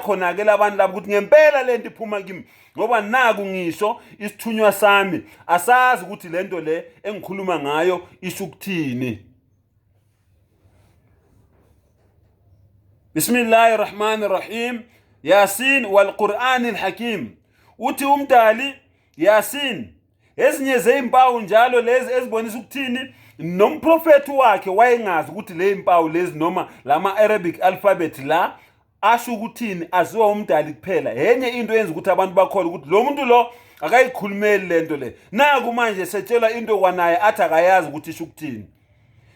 khona-ke labantu laba ukuthi ngempela le nto iphuma kimi ngoba naku ngisho isithunywa sami asazi ukuthi le nto le engikhuluma ngayo isho ukuthini. Bismillahi rahmani rahim Yasin wal Qur'ani al-Hakim. Uthi umdali Yasin ezinye zezimpawu njalo lezi ezibonisa ukuthini nomprofethi wakhe wayengazi ukuthi le mpawu lezi noma lama Arabic alphabet la asho ukuthini aziwa umdali kuphela. Enye into eyenza ukuthi abantu bakholwe ukuthi lo muntu lo akayikhulumeli lento le. Naku manje setshelwa into kwanaye athi akayazi ukuthi isho ukuthini.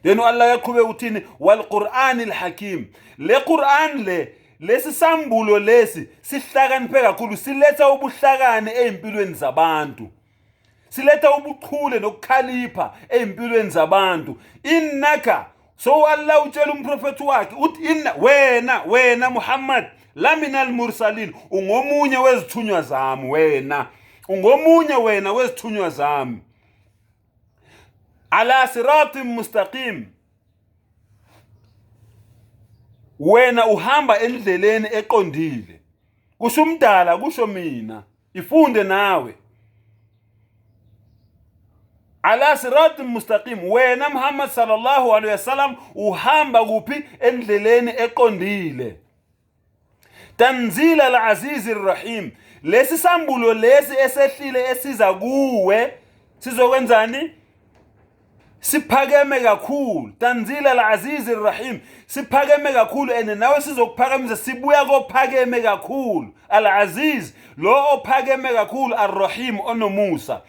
Then u-Allah uyaqhubeka uthini walqur'ani lhakim. Le Qur'an le lesi sambulo lesi sihlakaniphe kakhulu, siletha ubuhlakani ey'mpilweni zabantu, siletha ubuchule nokukhalipha ey'mpilweni zabantu. Innaka, so u-Allah utshela umprofethi wakhe uthi inna wena wena Muhammad lamina almursalin, ungomunye wezithunywa zami wena, ungomunye wena wezithunywa zami ala siratin mustaqim, wena uhamba endleleni eqondile. Kusho umdala, kusho mina, ifunde nawe. Ala siratin mustaqim, wena Muhammad sallallahu alaihi wasallam uhamba kuphi? Endleleni eqondile. Tanzila al-Aziz ar-Rahim, lesi sambulo lesi esehlile esiza kuwe sizokwenzani? Siphakeme kakhulu. Tanzila al-Aziz ar-Rahim, siphakeme kakhulu and nawe sizokuphakamisa, sibuya kophakeme kakhulu. Al-Aziz, lo ophakeme kakhulu, ar-Rahim, onomusa.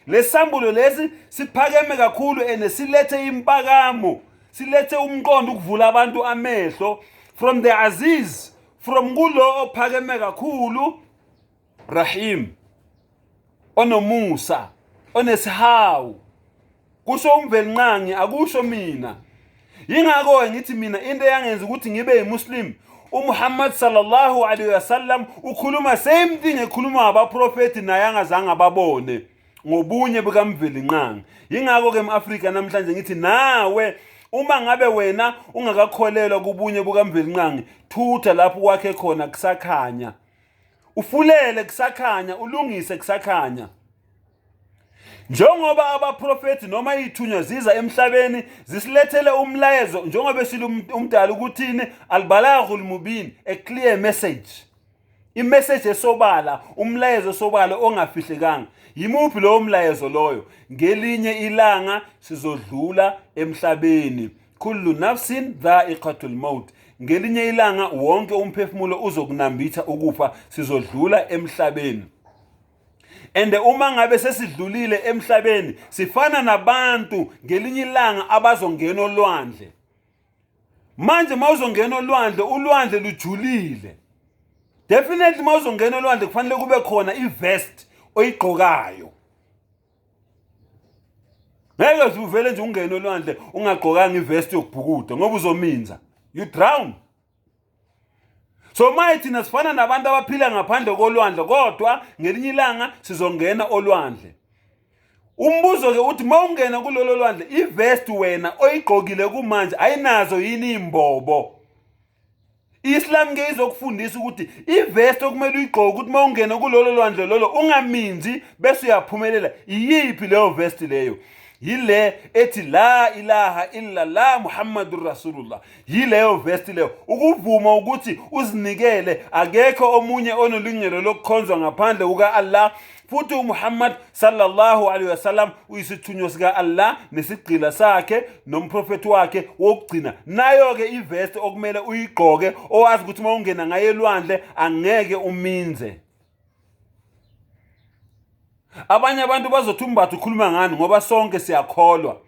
Lesambulo lesi siphakeme kakhulu and silethe impakamo, silethe umqondo ukuvula abantu amehlo from the Aziz, from kulo ophakeme kakhulu, Rahim, onomusa, onesihawu. Kusho uMvelinqangi, akusho mina. Yingakho ngithi mina into eyangenza ukuthi ngibe yiMuslim, uMuhammad sallallahu alaihi wasallam ukhuluma same thing ekhuluma abaprofethi naye angazange ababone ngobunye bukaMvelinqangi. Yingakho ke emAfrika namhlanje ngithi nawe uma ngabe wena ungakakholelwa kubunye bukaMvelinqangi, thutha lapho kwakhe khona kusakhanya, ufulele kusakhanya, ulungise kusakhanya. Njengoba abaprofethi noma iy'thunywa ziza emhlabeni zisilethele umlayezo, njengoba esile umdala ukuthini, albalaghul mubin, a clear message, imessage esobala, umlayezo osobala ongafihlekanga. Yimuphi lowo mlayezo loyo? Ngelinye ilanga sizodlula emhlabeni, kullu nafsin dha'iqatul maut, ngelinye ilanga wonke umphefumulo uzokunambitha ukufa, sizodlula emhlabeni. And uma ngabe sesidlulile emhlabeni, sifana nabantu ngelinye ilanga abazongena olwandle. Manje mawuzongena olwandle, ulwandle lujulile. Definitely mawuzongena olwandle kufanele kube khona i-vest oyigqokayo. Ngeke uvele nje ungene olwandle ungagqokanga i-vest yokubhukuda ngoba uzominza. You drown. So maye thina sifana nabantu abaphila ngaphandle kolwandle, kodwa ngelinye ilanga sizongena olwandle. Umbuzo ke uthi mawungena kulolo lwandle, i-vest wena oyigqokile kumanje ayinazo yini imbobo? Islam ke izokufundisa ukuthi i-vest okumele uyigqoke ukuthi mawungena kulolo lwandle lolo ungaminzi bese uyaphumelela. Iyiphi leyo vest leyo? Yile ethi la ilaha illa la Muhammadur Rasulullah. Yileyo vest leyo, ukuvuma ukuthi uzinikele, akekho omunye onelungelo lokukhonzwa ngaphandle kuka-Allah, futhi uMuhammad sallallahu alaihi wasallam uyisithunywa sika-Allah nesigqila sakhe nomprofethi wakhe wokugcina. Nayo-ke ivest okumele uyigqoke, owazi ukuthi uma ungena ngayo elwandle angeke uminze. Abanye abantu bazothi uMbatha ukhuluma ngani, ngoba sonke siyakholwa.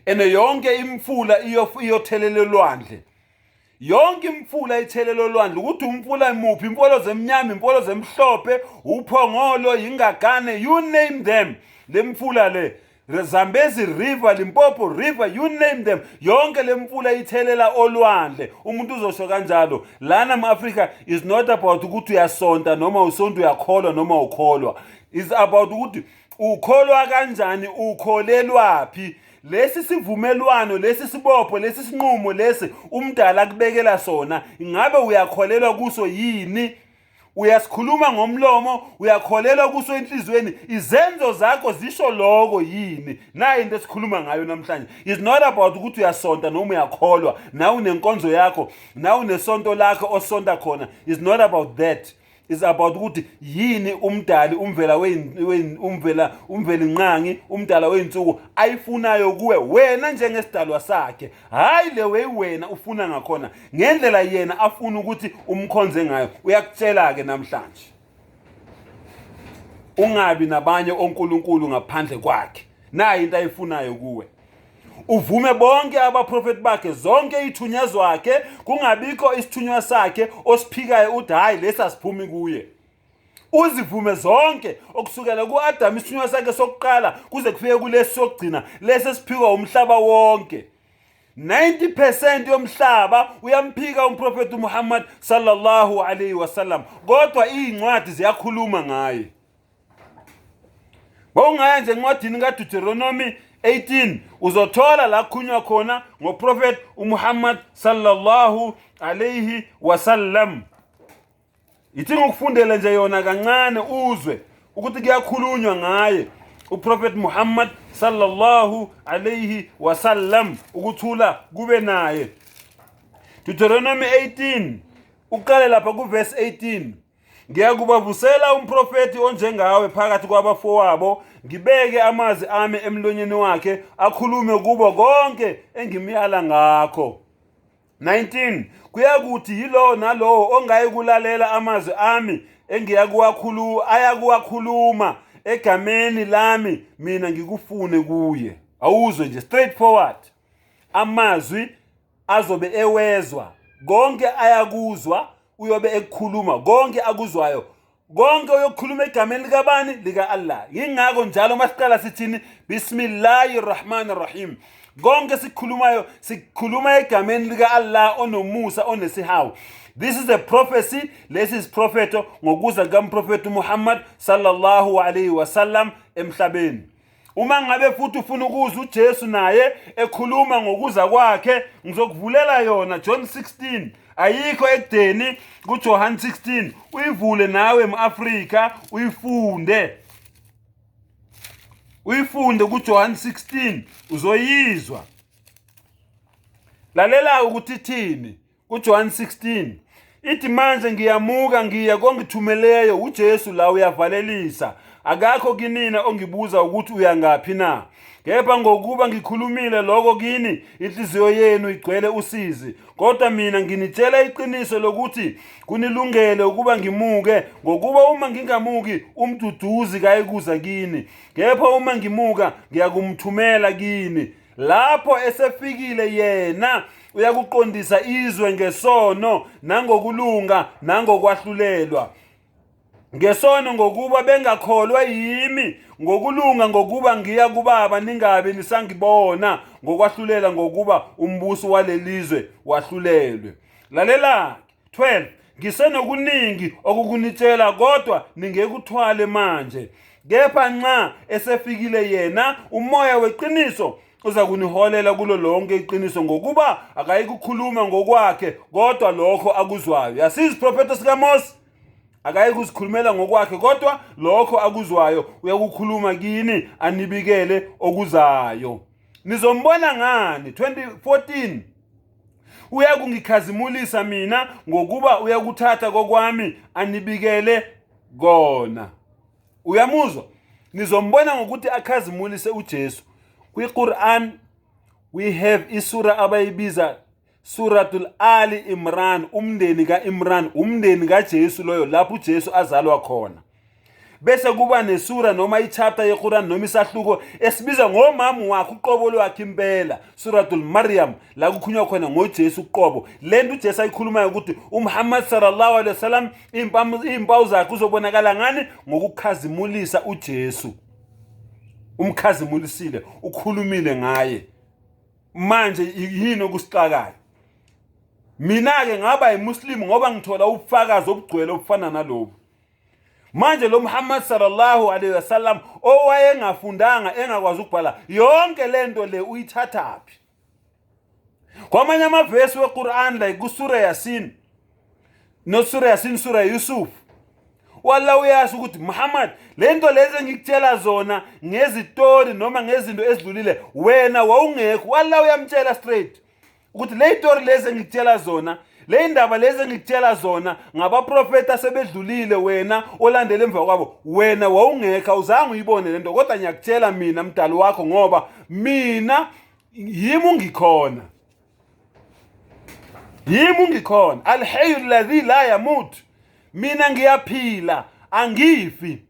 Ene yonke imfula iyothelela olwandle, yonke imfula ithelela olwandle, ukuthi umfula muphi, imfolo zemnyama, imfolo zemhlophe, uphongolo, ingagane, you name them, le mfula le, Zambezi River, Limpopo River, you name them, yonke le mfula ithelela olwandle. Umuntu uzosho kanjalo lana mu-Afrika is not about ukuthi uyasonta noma usonta, uyakholwa noma ukholwa, is about ukuthi ukholwa kanjani, ukholelwaphi. Lesi sivumelwano, lesi sibopho, lesi sinqumo lesi umdala akubekela sona, ingabe uyakholelwa kuso yini? Uyasikhuluma ngomlomo, uyakholelwa kuso enhliziyweni, izenzo zakho zisho lokho yini? Nayi into esikhuluma ngayo namhlanje. It's not about ukuthi uyasonta noma uyakholwa, nawe unenkonzo yakho, nawe unesonto lakho osonta khona. It's not about that. Is about ukuthi yini umdali umvela umvela umvelinqangi umdala wey'nsuku ayifunayo kuwe wena njengesidalwa sakhe, hhayi le way wena ufuna ngakhona, ngendlela yena afuna ukuthi umkhonze ngayo. Uyakutshela-ke namhlanje, ungabi nabanye onkulunkulu ngaphandle kwakhe. Nayi into ayifunayo kuwe, uvume bonke abaprofeti bakhe, zonke iy'thunywa zakhe, kungabikho isithunywa sakhe osiphikayo uthi hhayi lesi asiphumi kuye. Uzivume zonke okusukela ku-Adamu isithunywa sakhe sokuqala kuze kufike kulesi sokugcina, lesi esiphikwa umhlaba wonke. 90% yomhlaba uyamphika umprofeti uMuhammad sallallahu alayhi wasallam, kodwa iy'ncwadi ziyakhuluma ngaye. Bowungaya nje encwadini kaDeuteronomy 18 uzothola la kukhulunywa khona ngoProphet uMuhammad sallallahu alayhi wasallam. Ithi ngikufundele nje yona kancane uzwe ukuthi kuyakhulunywa ngaye uProphet Muhammad sallallahu alayhi wasallam, ukuthula kube naye. Deuteronomy 18 uqale lapha kuverse 18. Ngiyakubavusela umprofethi onjengawe phakathi kwabafowabo, ngibeke amazwi ami emlonyeni wakhe, akhulume kubo konke engimyala ngakho. 19 Kuyakuthi yilowo nalowo ongayi kulalela amazwi ami engiyakuwakhuluma ayakuwakhuluma egameni lami, mina ngikufune kuye. Awuzwe nje straightforward, amazwi azobe ewezwa konke ayakuzwa, uyobe ekukhuluma konke akuzwayo, konke uyokukhuluma egameni likabani? Lika-Allah. Yingakho njalo uma siqala sithini? Bismillahi rahmani rahim. Konke sikukhulumayo sikukhuluma egameni lika-Allah onomusa onesihawu. This is a prophecy, lesi isiprofetho ngokuza kukamprofethi uMuhammad sallallahu alayhi wasallam emhlabeni. Uma ngabe futhi ufuna ukuzwa uJesu naye ekhuluma ngokuza kwakhe, ngizokuvulela yona John 16. Ayikho ekudeni kuJohn 16, uyivule nawe mu-Afrika uyifunde, uyifunde kuJohn 16 uzoyizwa. Lalela ukuthi ithini kuJohn 16. Ithi manje ngiyamuka ngiya kongithumeleyo. UJesu la uyavalelisa, akakho kinina ongibuza ukuthi uyangaphi na, kepha ngokuba ngikhulumile lokho kini, inhliziyo yenu igcwele usizi. Kodwa mina nginitshela iqiniso lokuthi kunilungele ukuba ngimuke, ngokuba uma ngingamuki, umduduzi kayikuza kini, kepha uma ngimuka, ngiyakumthumela kini. Lapho esefikile yena, uyakuqondisa izwe ngesono nangokulunga nangokwahlulelwa. Ngesono, ngokuba bengakholwa yimi; ngokulunga, ngokuba ngiya kuBaba, ningabe nisangibona; ngokwahlulela, ngokuba umbuso walelizwe wahlulelwe. Lalela 12 Ngisenokuningi okukunitshela, kodwa ningekuthwale manje. Kepha nxa esefikile yena, uMoya weqiniso, uza kuniholela kulo lonke iqiniso, ngokuba akayikukhuluma ngokwakhe, kodwa lokho akuzwayo. Yasiza isiprofetho sikaMose, akayi kuzikhulumela ngokwakhe, kodwa lokho akuzwayo uyakukhuluma kini, anibikele okuzayo. Nizombona ngani? 2014 Uyakungikhazimulisa mina, ngokuba uyakuthatha kokwami anibikele kona. Uyamuzwa? Nizombona ngokuthi akhazimulise uJesu. KwiQuran we have isura abayibiza Suratul Ali Imran, umndeni ka-Imran, umndeni kaJesu loyo, lapho uJesu azalwa khona. Bese kuba nesura noma ichapter yeQuran noma isahluko esibiza ngomama wakhe uqobo lwakhe impela, Suratul Maryam, la kukhulunywa khona ngoJesu uqobo. Lento uJesu ayikhulumayo ukuthi uMuhammad sallallahu alaihi wasallam iy'mpawu zakhe uzobonakala ngani? Ngokukhazimulisa uJesu. Umkhazimulisile, ukhulumile ngaye. Manje yini okusixakayo? Mina-ke ngaba yimuslimu ngoba ngithola ubufakazi obugcwele obufana nalobu. Manje lo Muhammad sallallahu alaihi wasallam owayengafundanga engakwazi ukubhala yonke lento le uyithathaphi? Kwamanye amavesi weQuran like kusura Yasin, no sura Yasin, sura Yusuf, walla uyasho ukuthi Muhammad, lento lezi engikutshela zona ngezitori noma ngezinto ezidlulile wena wawungekho. Walla uyamtshela straight ukuthi le tori lezi engikutshela zona, le ndaba lezi engikutshela zona ngabaprofeti asebedlulile, wena olandela emva kwabo, wena wawungekho, awuzange uyibone lento, kodwa ngiyakutshela mina mdali wakho, ngoba mina yimi ungikhona, yimi ungikhona, alhayyu alladhi la yamut, mina ngiyaphila angifi,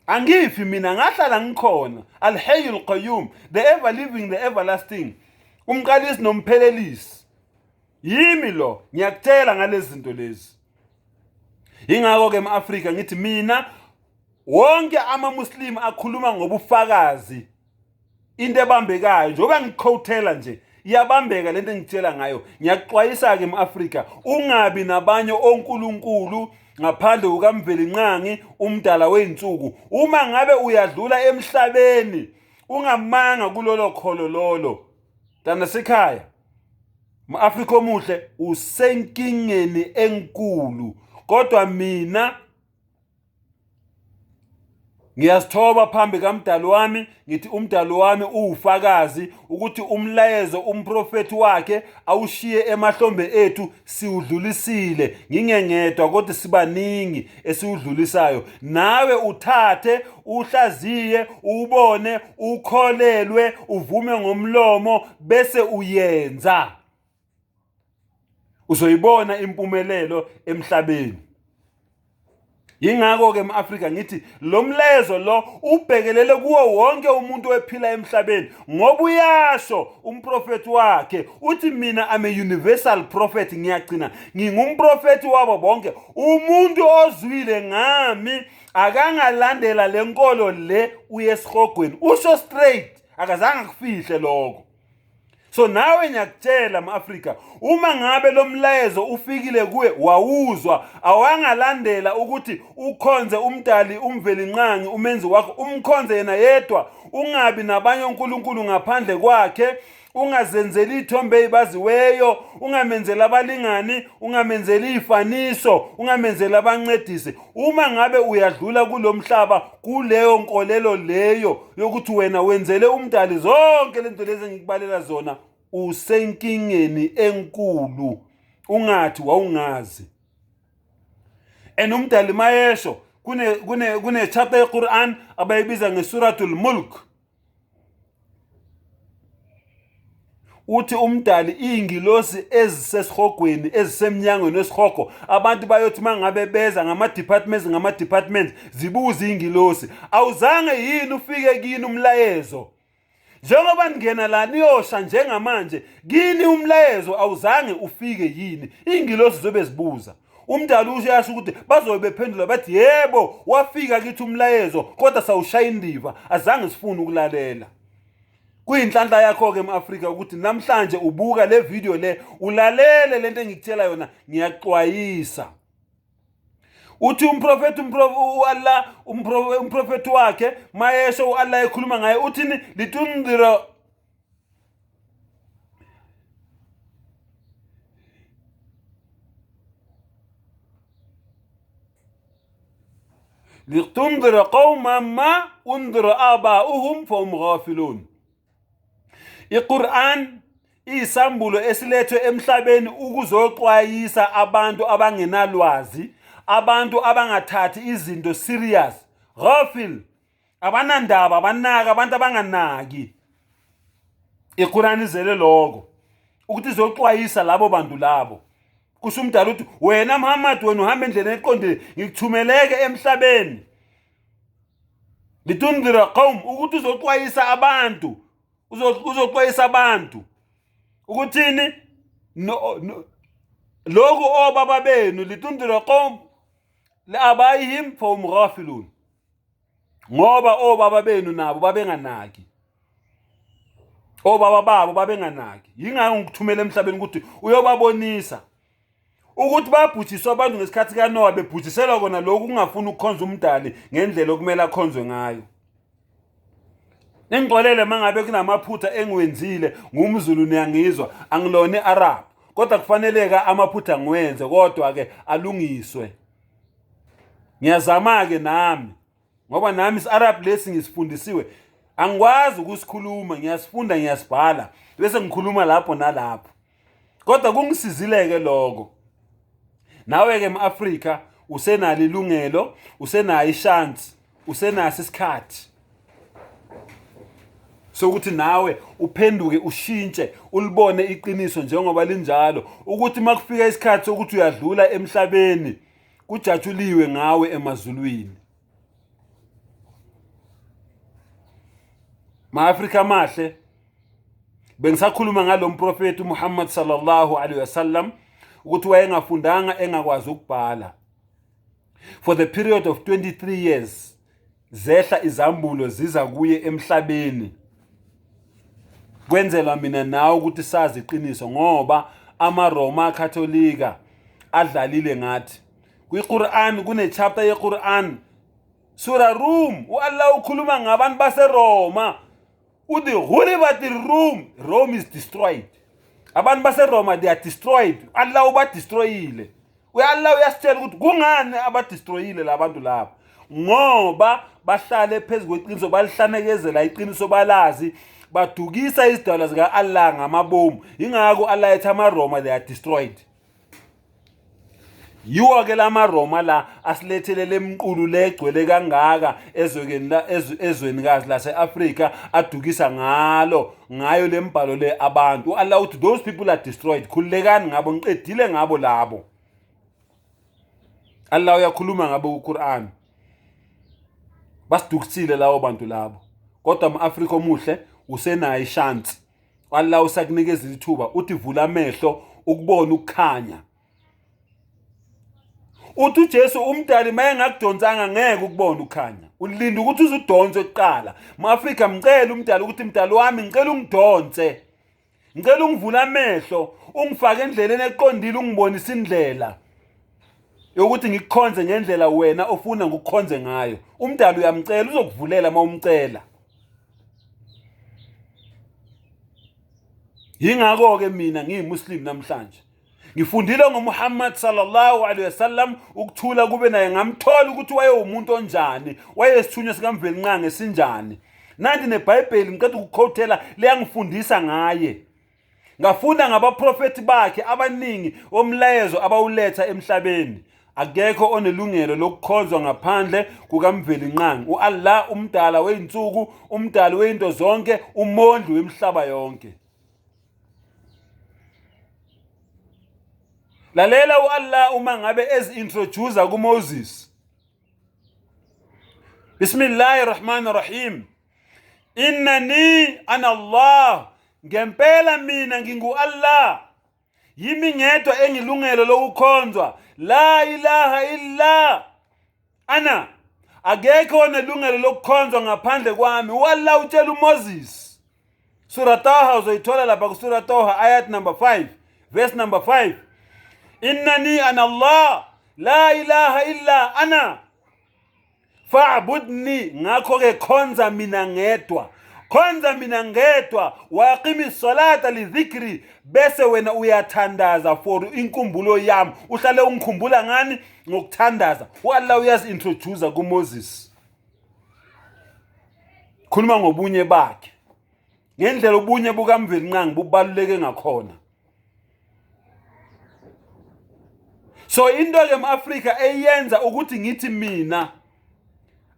angifi mina, ngahlala ngikhona, alhayyu alqayyum, the ever living, the everlasting, umqalisi nomphelelisi, yimi lo, ngiyakutshela ngalezi zinto lezi. Ingakho ke ema-Afrika ngithi mina wonke amaMuslim akhuluma ngobufakazi, into ebambekayo, njengoba ngikhowuthela nje iyabambeka lento engitshela ngayo. Ngiyakuxwayisa-ke em-Afrika, ungabi nabanye onkulunkulu ngaphandle kukaMvelinqangi umdala wey'nsuku. Uma ngabe uyadlula emhlabeni ungamanga kulolo kholo lolo, mntanasekhaya, m-Afrika omuhle, usenkingeni enkulu. Kodwa mina ngiyazithoba phambi kamdali wami, ngithi umdali wami uwufakazi ukuthi umlayezo umprofethi wakhe awushiye emahlombe ethu siwudlulisile, ngingengedwa kodwa sibaningi esiwudlulisayo. Nawe uthathe uhlaziye, ubone, ukholelwe, uvume ngomlomo bese uyenza, uzoyibona impumelelo emhlabeni. Yingakho ke emAfrika ngithi lo mlezo lo ubhekelele kuwo wonke umuntu ophila emhlabeni, ngoba uyasho umprofeti wakhe uthi mina I'm a universal prophet, ngiyagcina ngingumprofeti wabo bonke. Umuntu ozwile ngami akangalandela lenkolo le uye esihogweni, usho straight, akazange akufihle lokho. So nawe ngiyakutshela ma-Afrika, uma ngabe lo mlayezo ufikile kuwe wawuzwa, awangalandela ukuthi ukhonze umdali umvelinqangi umenzi wakho, umkhonze yena yedwa, ungabi nabanye onkulunkulu ngaphandle kwakhe, ungazenzeli iy'thombe ey'baziweyo, ungamenzeli abalingani, ungamenzeli iy'faniso, ungamenzeli abancedisi. Uma ngabe uyadlula kulo mhlaba kuleyo nkolelo leyo yokuthi wena wenzele umdali zonke lento lezi engikubalela zona, usenkingeni enkulu, ungathi wawungazi. And umdali mayesho kune kune kune chapter yeQuran abayibiza ngesuratul Mulk, uthi umdali iy'ngilosi ezisesihogweni ezisemnyangweni wesihogo, abantu bayothi uma ngabe beza ngama-departments ngama-departments zibuze iy'ngilosi, awuzange yini ufike kini umlayezo? Njengoba ningena la niyosha njengamanje, kini umlayezo awuzange ufike yini? Iy'ngilosi zobe zibuza. Umdali usho ukuthi bazobe bephendula bathi yebo, wafika kithi umlayezo, kodwa sawushaya indiva, azange sifune ukulalela. Kuyinhlanhla yakho-ke em-Afrika ukuthi namhlanje ubuka le video le, ulalele lento engikutshela yona. Ngiyaxwayisa, uthi umprofethi u-Allah, umprofethi wakhe mayesho u-Allah ekhuluma ngaye uthini? Litundira litundira qawma ma undira abauhum fahum ghafilun. IQuran iyisambulo esilethwe emhlabeni ukuzoxwayisa abantu abangenalwazi, abantu abangathathi izinto serious, ghafil, abanandaba, abanaka, abantu abanganaki. IQuran izele lokho ukuthi izoxwayisa labo bantu labo. Kusho umdala ukuthi wena Muhammad, wena uhamba endleleni eqondile, ngikuthumeleke emhlabeni litundira qawm, ukuthi uzoxwayisa abantu, uzoxwayisa abantu ukuthini? No, no, lokhu obaba benu, litundira qawm liabayihim fahum ghafilun, ngoba obaba benu nabo babenganaki, obaba babo babenganaki, yingakho ngikuthumela emhlabeni ukuthi uyobabonisa. Ukuthi babhujiswa abantu ngesikhathi kaNowa bebhujiselwa kona lokhu kungafuni ukukhonza umdali ngendlela okumele akhonzwe ngayo. Ningixolele mangabe kunamaphutha engiwenzile ngumZulu niyangizwa angilona iArab kodwa kufaneleka amaphutha ngiwenze kodwa ke alungiswe. Ngiyazama ke nami ngoba nami isiArab lesi ngisifundisiwe angikwazi ukusikhuluma ngiyasifunda ngiyasibhala bese ngikhuluma lapho nalapho kodwa kungisizile-ke lokho nawe-ke m-afrika usenalo ilungelo usenayo ishansi usenaso isikhathi sokuthi nawe uphenduke ushintshe ulibone iqiniso njengoba linjalo ukuthi uma kufika isikhathi sokuthi uyadlula emhlabeni kujatshuliwe ngawe emazulwini Ma-Afrika amahle bengisakhuluma ngalo mprofethi uMuhammad sallallahu alaihi wasallam ukuthi wayengafundanga engakwazi ukubhala for the period of 23 years zehla izambulo ziza kuye emhlabeni kwenzelwa mina nawe ukuthi sazi iqiniso ngoba amaRoma Katolika adlalile ngathi kwiQuran kune-chapter yeQuran Sura Rum uAllah ukhuluma ngabantu baseRoma uthi ghulibat Rum Rome is destroyed abantu baseRoma they are destroyed Allah ubadestroyile uAllah uyasitshela ukuthi kungani abadestroyile labantu laba ngoba bahlale phezu kweqiniso balihlanekezela iqiniso balazi badukisa izidalwa zika-Allah ngamabomu ingakho Allah ethi amaRoma they are destroyed Yiwo ke lamaRoma la asilethele lemqulu legcwele kangaka ezweni la ezwenikazi lase-Afrika adukisa ngalo ngayo lembhalo le abantu. U-Allah uthi those people are destroyed. Khululekani ngabo ngiqedile ngabo labo. Allah uyakhuluma ngabo kuQuran. Basidukisile lawo bantu labo. Kodwa ama-Afrika omuhle usenayo ishansi. Allah usakunikeza ithuba uthi vula amehlo ukubona ukukhanya uthi uJesu umdali mayengakudonsanga ngeke ukubona ukukhanya ulinda ukuthi uzudonse kuqala maAfrika mcela umdali ukuthi mdali wami ngicela ungidonse ngicela ungivule amehlo ungifake endleleni eqondile ungibonise indlela yokuthi ngikukhonze ngendlela wena ofuna ngikukhonze ngayo umdali uyamcela uzokuvulela uma umcela Yingakho-ke mina ngiyimuslim namhlanje ngifundile ngoMuhammad sallallahu alaihi wasallam ukuthula kube naye ngamthola ukuthi wayewumuntu onjani wayesithunywa sikaMvelinqangi esinjani nanti neBhayibheli ngiqeda ukukhothela liyangifundisa ngaye ngafunda ngabaprofethi bakhe abaningi omlayezo abawuletha emhlabeni Akekho onelungelo lokukhonzwa ngaphandle kukaMvelinqangi, u-Allah umdala wey'nsuku, umdali wey'nto zonke, umondli wemihlaba yonke. Lalela u-Allah uma ngabe ezi-introduce kuMoses. Bismillahir Rahmanir Rahim. Innani ana Allah. Ngempela mina ngingu-Allah. Yimi ngedwa engilungelo lokukhonzwa. La ilaha illa ana. Akekho onelungelo lokukhonzwa ngaphandle kwami. U-Allah utshela uMoses. Sura Taha uzoyithola lapha kuSura Taha ayat number 5 verse number 5. Innani ana Allah la ilaha illa ana. Fa'budni, ngakho-ke khonza mina ngedwa, khonza mina ngedwa, waqimi salata lidhikri, bese wena uyathandaza for inkumbulo yami, uhlale ungikhumbula ngani? Ngokuthandaza. U-Allah uyazi-introduce kuMoses, khuluma ngobunye bakhe, ngendlela ubunye bukaMvelinqangi bubaluleke ngakhona. So into ke emAfrika eyenza ukuthi ngithi mina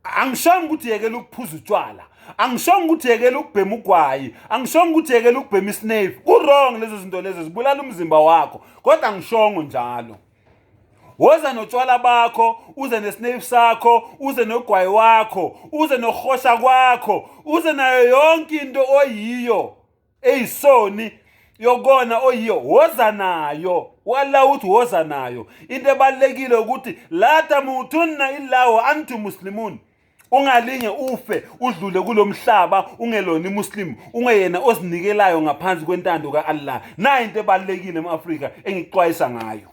angishongo ukuthi yekela ukuphuza utshwala, angishongo ukuthi yekela ukubhema ugwayi, angishongo ukuthi yekela ukubhema isnuff. Ku-wrong lezo zinto lezo, zibulala umzimba wakho, kodwa angishongo njalo. Woza notshwala bakho, uze nesnuff sakho, uze nogwayi wakho, uze nokuhosha kwakho, uze nayo yonke into oyiyo eyisoni yokona oyiyo woza nayo. U-Allah uthi woza nayo. Into ebalulekile ukuthi la tamutunna illa wa antum muslimun, ungalinge ufe udlule kulomhlaba ungelona imuslim, ungeyena ozinikelayo ngaphansi kwentando ka-Allah. Nayi into ebalulekile ema-Afrika engikuxwayisa ngayo.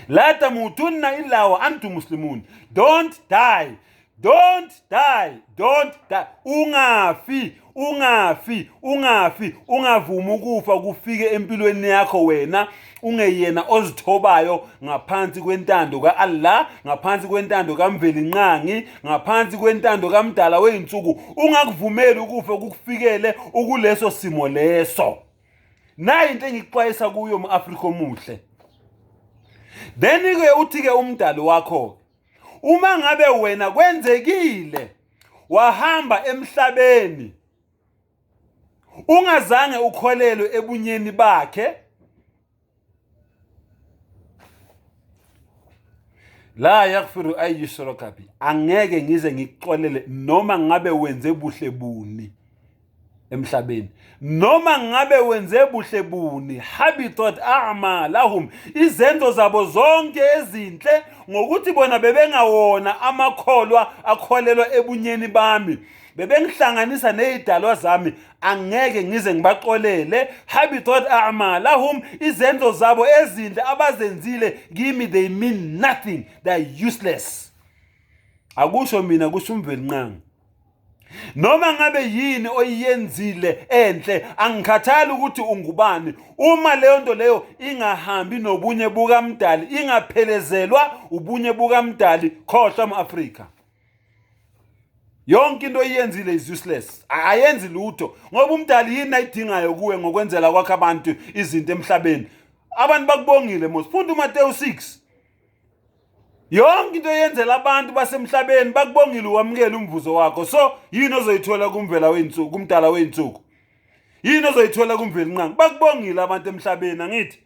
La tamutunna illa wa antum muslimun. Don't die. Don't die. Don't die. Ungafi, ungafi, ungafi, ungavumi ukufa kufike empilweni yakho wena ungeyena ozithobayo ngaphansi kwentando ka-Allah, ngaphansi kwentando kaMvelinqangi, ngaphansi kwentando kaMdala wey'nsuku. Ungakuvumeli ukufa kukufikele ukuleso simo leso. Nayi into engikuxwayisa kuyo mu-Afrika omuhle. Then-ke uthi-ke umdali wakho, uma ngabe wena kwenzekile wahamba emhlabeni ungazange ukholelwe ebunyeni bakhe, la yaghfiru ay yushraka bi, angeke ngize ngikuxolele noma ngabe wenze buhle buni emhlabeni, noma ngabe wenze buhle buni. Habitat a'malahum, izenzo zabo zonke ezinhle, ngokuthi bona bebengawona amakholwa akholelwa ebunyeni bami, bebengihlanganisa nezidalwa zami, angeke ngize ngibaxolele. Habitat a'malahum, izenzo zabo ezinhle abazenzile kimi, they mean nothing, they are useless. Akusho mina, kusho uMvelinqangi. Noma ngabe yini oyiyenzile enhle, angikhathali ukuthi ungubani, uma leyo nto leyo ingahambi nobunye bukaMdali, ingaphelezelwa ubunye bukaMdali, khohlwa mu-Afrika. Yonke into oyiyenzile is useless, ayenzi lutho, ngoba uMdali yini ayidingayo kuwe ngokwenzela kwakho abantu izinto emhlabeni? Abantu bakubongile mos. Funda uMateyu 6. Yonke into eyenzela abantu basemhlabeni bakubongile, uwamukele umvuzo wakho. So yini ozoyithola kumvela wey'nsuku, kumdala wey'nsuku? Yini ozoyithola kuMvelinqangi? Bakubongile abantu emhlabeni, angithi?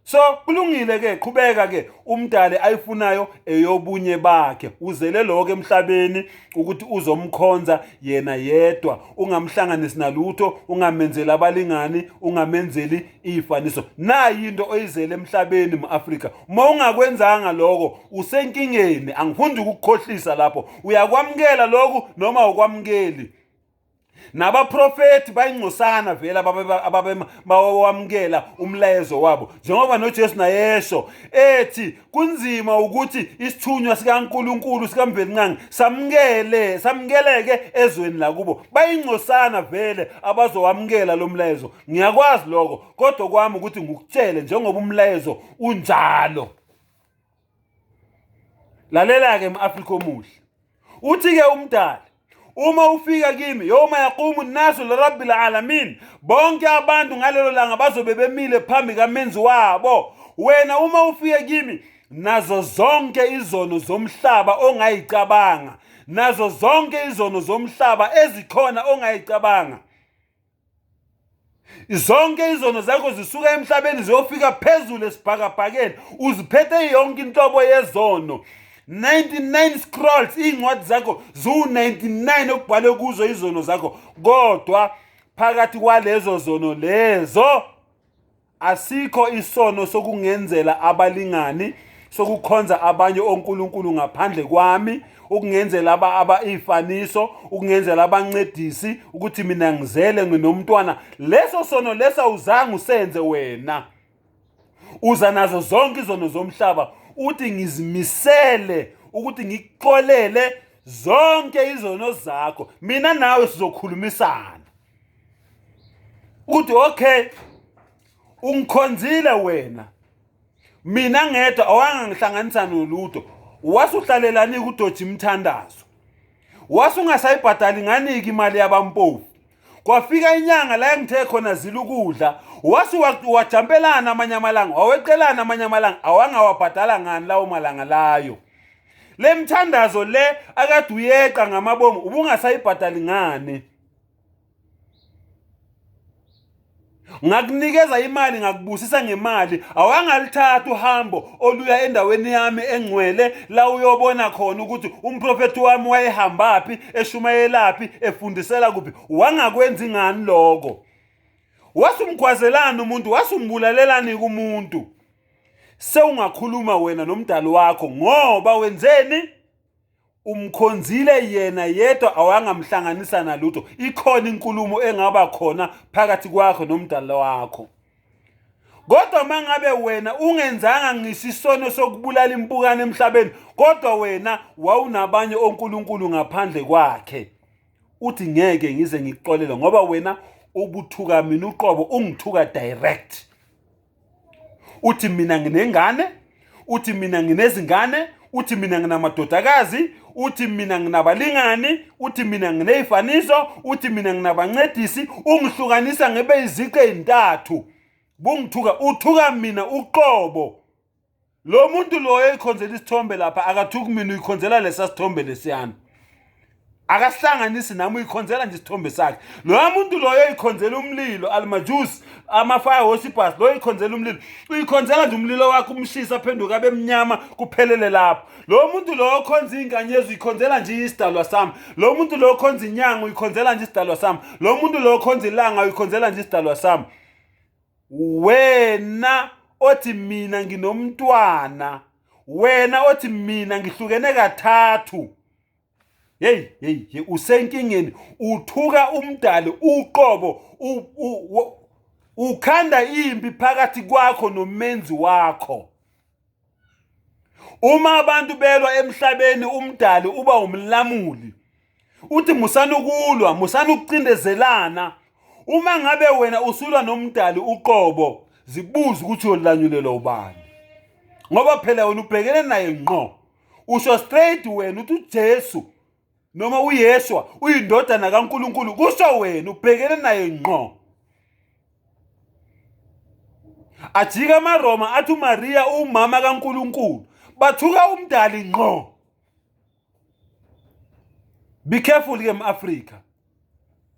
So kulungile ke, qhubeka ke. Umdali ayifunayo eyobunye bakhe. Uzele lokho emhlabeni ukuthi uzomkhonza yena yedwa, ungamhlanganisi nalutho, ungamenzeli abalingani, ungamenzeli iy'faniso. Nayi into oyizele emhlabeni mu-Afrika. Uma ungakwenzanga lokho usenkingeni. Angifundi ukukukhohlisa lapho. Uyakwamukela lokhu noma ukwamukeli? Nabaprofethi bayingcosana vele ababewamukela umlayezo wabo, njengoba noJesu nayesho ethi kunzima ukuthi isithunywa sikaNkulunkulu sikaMvelinqangi samukele samukeleke ezweni lakubo. Bayingcosana vele abazowamukela lo mlayezo. Ngiyakwazi lokho, kodwa kwami ukuthi ngikutshele njengoba umlayezo unjalo. Lalela-ke m-Afrika omuhle, uthi-ke umdali, uma ufika kimi, yoma yaqumu nasu lirabbil alamin, bonke abantu ngalelo langa bazobe bemile phambi kamenzi wabo. Wena uma ufike kimi nazo zonke izono zomhlaba ongayicabanga, nazo zonke izono zomhlaba ezikhona ongayicabanga, zonke izono zakho zisuka emhlabeni ziyofika phezulu esibhakabhakeni, uziphethe yonke inhlobo yezono, 99 scrolls, iy'ncwadi zakho ziwu-99 okubhalwe kuzo izono zakho, kodwa phakathi kwalezo zono lezo asikho isono sokungenzela abalingani, sokukhonza abanye onkulunkulu ngaphandle kwami, ukungenzela aba iy'faniso, ukungenzela abancedisi, ukuthi mina ngizele nginomntwana. Leso sono leso awuzange usenze wena. Uza nazo zonke izono zomhlaba, uthi ngizimisele ukuthi ngikuxolele zonke izono zakho. Mina nawe sizokhulumisana ukuthi okay, ungikhonzile wena, mina ngedwa, awangangihlanganisa nolutho, wasuhlalelani ukudoja imithandazo, wasungasayibhadali nganiki imali yabampofu, kwafika inyanga la engithe khona zila ukudla, wase wajampelana amanye amalanga, waweqelana amanye amalanga, awangawabhadala ngani lawo malanga layo? Le mthandazo le akade uyeqa ngamabomu ubungasayibhadali ngani? Ngakunikeza imali, ngakubusisa ngemali, awangalithatha uhambo oluya endaweni yami engcwele la uyobona khona ukuthi umprofethi wami wayehambaphi, eshumayelaphi, efundisela kuphi. Wangakwenzi ngani lokho? Wasumgwazelani umuntu, wasumbulalelani kumuntu? Sewungakhuluma wena nomdali wakho, ngoba wenzeni? Umkhonzile yena yedwa, awangamhlanganisa nalutho. Ikhona inkulumo engaba khona phakathi kwakho nomdala wakho. Kodwa mangabe wena ungenzanga ngisho isono sokubulala impukane emhlabeni, kodwa wena wawunabanye onkulunkulu ngaphandle kwakhe, uthi ngeke ngize ngikuxolele ngoba wena ubuthuka mina uqobo, ungithuka direct. Uthi mina nginengane, uthi mina nginezingane, uthi mina nginamadodakazi, uthi mina nginabalingani, uthi mina nginey'faniso, uthi mina nginabancedisi, ungihlukanisa ngebe iziqe ey'ntathu. Bungithuka, uthuka mina uqobo. Lo muntu lo oyikhonzela isithombe lapha akathuki mina, uyikhonzela lesa sithombe lesiyana. Akasihlanganisi nami, uyikhonzela nje isithombe sakhe. Loya muntu loyo oyikhonzela umlilo, almajus, ama-fire worshippers, loyo uyikhonzela umlilo, uyikhonzela nje umlilo wakhe, umshisa aphenduka abe mnyama, kuphelele lapho. Lo muntu lo okhonza iy'nkanyezi uyikhonzela nje isidalwa sami. Lo muntu lo okhonza inyanga uyikhonzela nje isidalwa sami. Lo muntu lo okhonza ilanga uyikhonzela nje isidalwa sami. Wena othi mina nginomntwana, wena othi mina ngihlukene kathathu, hey hey hey, usenkingeni. Uthuka umdali uqobo, ukhanda impi phakathi kwakho nomenzi wakho. Uma abantu belwa emhlabeni, umdali uba umlamuli. Uthi musani ukulwa, musani ukucindezelana. Uma ngabe wena usulwa nomdali uqobo, zibuze ukuthi uyolanyulelwa ubani, ngoba phela wena ubhekene naye ngqo. Usho straight wena uthi uJesu noma uYeshua uyindodana kaNkuluNkulu, kusho wena ubhekene naye ngqo. Ajika amaRoma athi uMaria umama kaNkuluNkulu, bathuka umdali ngqo. Be careful ke mAfrika.